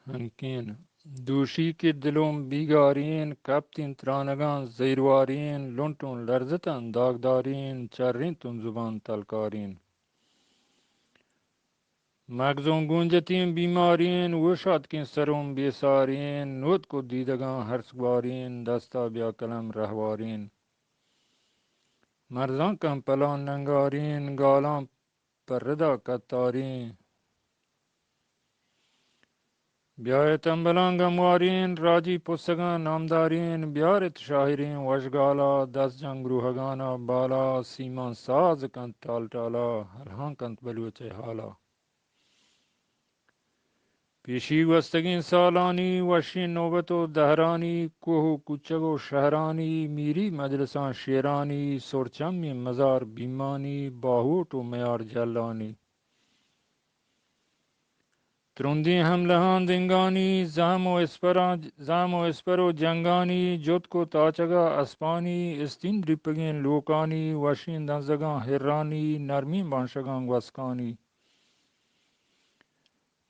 ہنکین دوشی کہ دلوں بیگارین، کپتیں ترانگاں زیروارین، لنٹوں لرزتاں داغدارین، چرینتوں زبان تلکارین۔ مغزوں گونجتیں بیمارین، وشاتکیں سروں بیسارین، نوت کو دیدگاں ہرس گوارین، دستا بیا قلم رہوارین۔ مرزاں کن پلان ننگارین، گالاں پر ردا کتارین۔ بیایت امبلاں گموارین، راجی پسگاں نامدارین، بیارت شاعرین وشگالا، دست جنگ روہگانا بالا، سیمان ساز کنت ٹال ٹالا، الہان کنت بلوچ حالا۔ پیشی گوستگیں سالانی، وشیں نوبت و دہرانی، کوہ و کوچگ و شہرانی، میری مجلساں شیرانی، سرچمیں مزار بیمانی، باہوٹ و میار جلانی۔ ترندیں ہملہاں دنگانی، زہم و اسپراں، زہم و اسپر و جنگانی، جتک و تاچگا اسپانی، استین دریپگیں لوکانی، وشیں دنزگاں ہرانی، نرمیں بانشگاں گوسکانی۔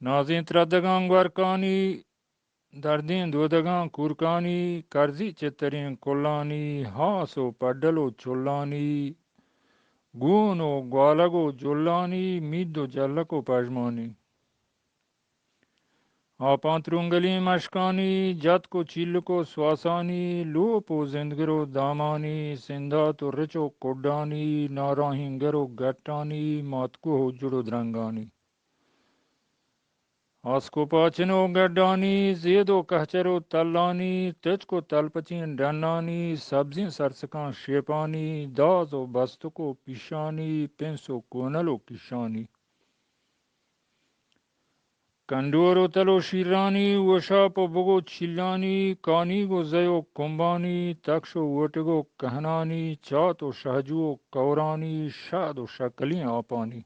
نازیں تردگاں گورکانی، دردیں دودگاں کورکانی، کرزی چتریں کلانی، ہاس و پڈل و چلانی، گون و گوالگ و جلانی، مید و جلک و پژمانی۔ آپاں ترونگلیں مشکانی، جتک و چیلک و سواسانی، لوپ و زندگر و دامانی، سندات و رچ و کڈانی، ناراہیں گر و گٹانی، ماتکوہ و جڑ و درنگانی۔ آسک و پاچن و گڈانی، زید و کہچر و تلانی، تچک و تلپچیں ڈنانی، سبزیں سرسکاں شیپانی، داز و بستک و پیشانی، پنس و کونل و کیشانی۔ کنڈور و تل و شیرانی، وشاپ و بگ و چیلانی، کانیگ و زی و کمبانی، تکش و وٹگ و کہنانی، چات و شہجو و کورانی، شہد و شکلیں آپانی۔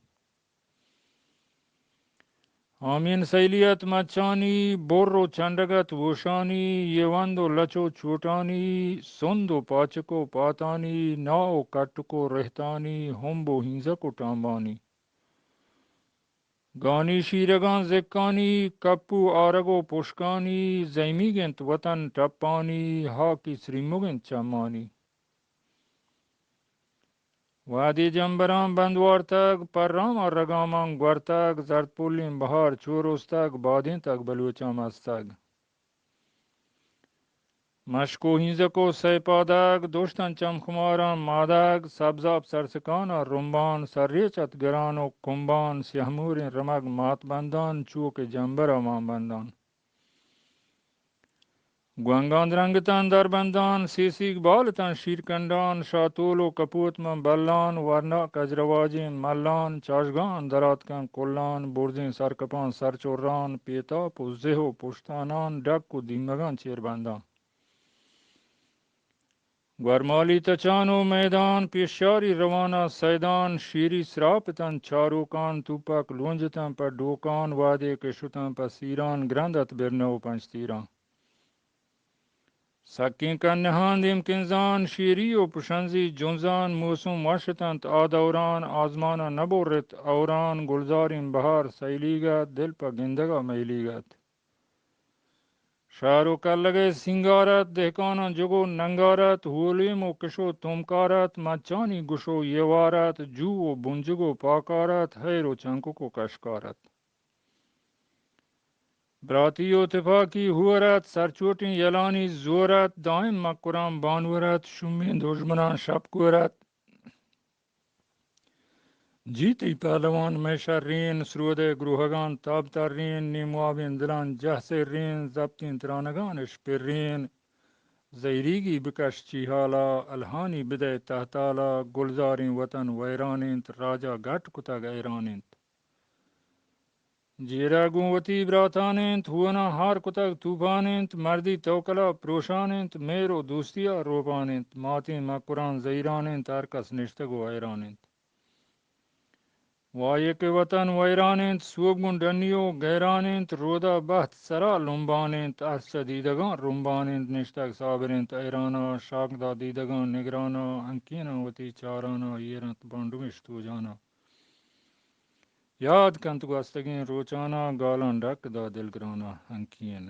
آمین سیلی ات مچانی، بر و چنڈگ ات وشانی، یوند و لچ و چوٹانی، سند و پاچک و پاتانی، نا و کٹک و رہتانی، ہمب و ہینزک و ٹامبانی۔ گانی شیرگاں زکانی، کپو آرگ و پشکانی، زیمیگ انت وطن ٹپانی، ہاکی سریمگ انت چمانی۔ وہدے جمبراں بند وارتگ، پرام ء رگاماں گورتگ، زرد پلیں بہار چو رستگ، بادینتگ بلوچاں مستگ۔ مشک و ہینزک و سئے پادگ، دشتن چمخماراں مادگ، سبزاب سرسکان ء رمبان، سرریچ ات گران و کمبان، سیہموریں رمگ مات بندان، چو کہ جمبر ء مان بندان۔ گونگاں درنگتاں دربندان، سیسیگ بالتاں شیرکنڈان، شاتول و کپوت من بلان، ورنا کجرواجیں ملان، چاشگاں دراتکاں کلان، برزیں سرکپاں سرچران، پیتاپ و زہ و پشتانان، ڈک و دیمگاں چیربندان۔ گورمالی تچان و میدان، پیشاری روانا سیدان، شیری سراپتاں چاروکان، توپک لونجتاں پہ ڈوکان، وہدے کہ شتاں پہ سیران، گرند ات برنہ و پنچ تیران۔ سکیں کنہاں دیم کنزان، شیری و پشنزی جنزان، موسم وش اتنت آ دوران، آزمان ء نہ برت اوران، گلزاریں بہار سیلیگ ات، دل پہ گندگ ء میلیگ ات۔ شہر و کلگ ء سینگار ات، دہکاناں جگ و ننگار ات، ہولیم و کش و تومکار ات، مچانی گش و یوار ات، جو و بنجگ و پاکار ات، ہیر و چنکک و کشکار ات۔ براتی و تپاکی ہور ات، سرچوٹیں یلانی زور ات، دائم مکران بانور ات، شومیں دژمناں شپ کور ات۔ جی تئی پہلوان مئے شرین، سرودئے گروہگان تاب ترین، نیموابیں دلان جہ سرین، زپتیں ترانگان اش پرین۔ زہیریگی بکش چیہالا، الہانی بدئے تہتالا، گلزاریں وطن ویران انت، راجا گٹ کتگ حیران انت۔ جیڑہ گوں وتی براتان انت، ہوناں ہار کتگ توپان انت، مردی توکلا پروشان انت، مہر و دوستیا روپان انت، ماتیں مکران زہیران انت، ہر کس نشتگ و حیران انت۔ وائے کہ وطن ویران انت، سوب گوں ڈنی و گیران انت، رودا بحت سرا لمبان انت، ارس چہ دیدگاں رمبان انت، نشتگ صابر انت حیرانا، شاگدا دیدگاں نگرانا، انکیناں وتی چارانا، ایر انت بانڈوش توجانا۔ یاد کنت گوستگیں روچاناں، گالاں ڈک دات دلگراناں ہنکین۔